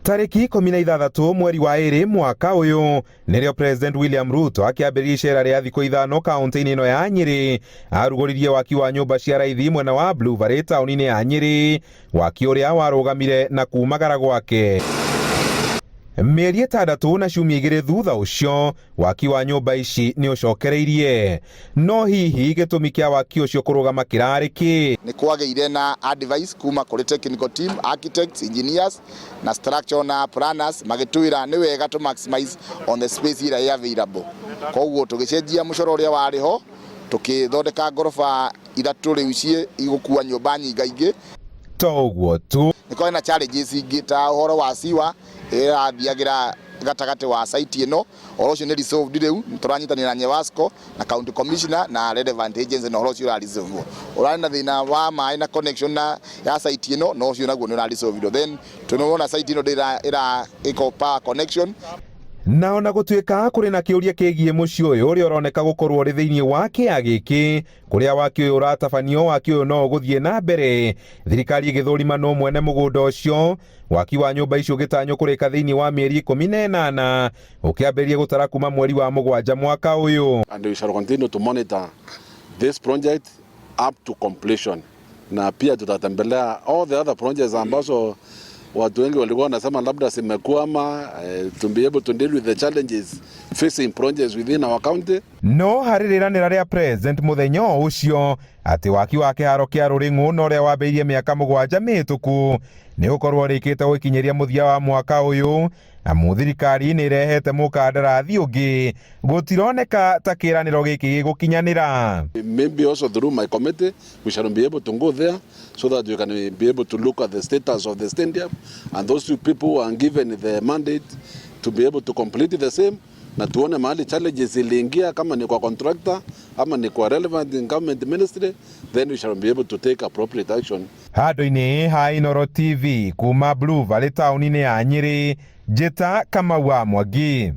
Tarĩki 16 mweri wa 2 mwaka ũyũ nĩrĩo President William Ruto akĩambĩrĩria icera rĩa thikũ 5 kaunti-inĩ ĩno ya Nyĩrĩ. Arugũririe waki wa nyũmba cia raithi mwena wa Blue Valley taũni-inĩ ya Nyĩrĩ, waki ũrĩa warũgamire na kumagara gwake. Mĩeri 6 na ciumia 2 thutha ũcio, waki wa nyũmba ici nĩ ũcokereirie. No hihi gĩtũmi kĩa waki ũcio kũrũgama kĩrarĩ kĩ? Nĩ kwagĩire na advice kuma kũrĩ technical team, architects, engineers na structural na planners, magĩtwĩra nĩ wega to maximize on the space ĩrĩa ĩ available. Koguo tũgĩcenjia mũcoro ũrĩa warĩ ho, tũkĩthondeka ngoroba 3 rĩu ciĩ igũkua nyũmba nyingaingĩ. To ũguo tu. Nĩ kwarĩ na challenges ingĩ ta ũhoro wa sewer ĩrĩa ĩrathiagĩra gatagatĩ wa site ĩno. Ũhoro ũcio nĩ resolved rĩu, tũranyitanĩra na Nyewasco na county commissioner na relevant agency na ũhoro ũcio ũraresolve. Ũrarĩ na thĩna wa maĩ na connection na ya site ĩno, na ũcio naguo nĩ ũraresolve. Then tũnĩwona site ĩno ndĩra ĩra ĩko power connection. Na ona gũtuĩka kũrĩ na kĩũria kĩgiĩ mũciĩ ũyũ ũrĩa ũroneka gũkorwo ũrĩ thĩinĩ wa kĩa gĩkĩ, kũrĩa waki ũyũ ũratabanio, waki ũyũ no ũgũthiĩ na mbere. Thirikari ĩgĩthũrima nũ mwene mũgũnda ũcio. Waki wa nyũmba icio ũgĩtanywo kũrĩka thĩinĩ wa mĩeri 18, ũkĩambĩrĩria gũtara kuma mweri wa 7 mwaka ũyũ. And we shall continue to monitor this project up to completion. Na pia tutatembelea all the other projects ambazo watu wengi walikuwa wanasema labda zimekwama, to be able to deal with the challenges facing projects within our county. No harĩ rĩranĩra rĩa President mũthenya o ũcio atĩ waki wa kĩharo kĩa Rũrĩng'ũ na ũrĩa wambĩrĩirie mĩaka 7 mĩhĩtũku nĩ ũkorwo ũrĩkĩte gũkinyĩria mũthia wa mwaka ũyũ, amu thirikari nĩ ĩrehete mũkandarathi ũngĩ, gũtironeka ta kĩĩranĩro gĩkĩ gĩgũkinyanĩra. Maybe also through my committee we shall be able to go there so that we can be able to look at the status of the stadium and those two people who are given the mandate to be able to complete the same, na tuone mahali challenges iliingia, kama ni kwa contractor ama ni kwa relevant government ministry, then we shall be able to take appropriate action. Handũ-inĩ ha Inooro TV kuma Blue Valley taũni-inĩ ya Nyĩrĩ, Njĩta Kamau wa Mwangi.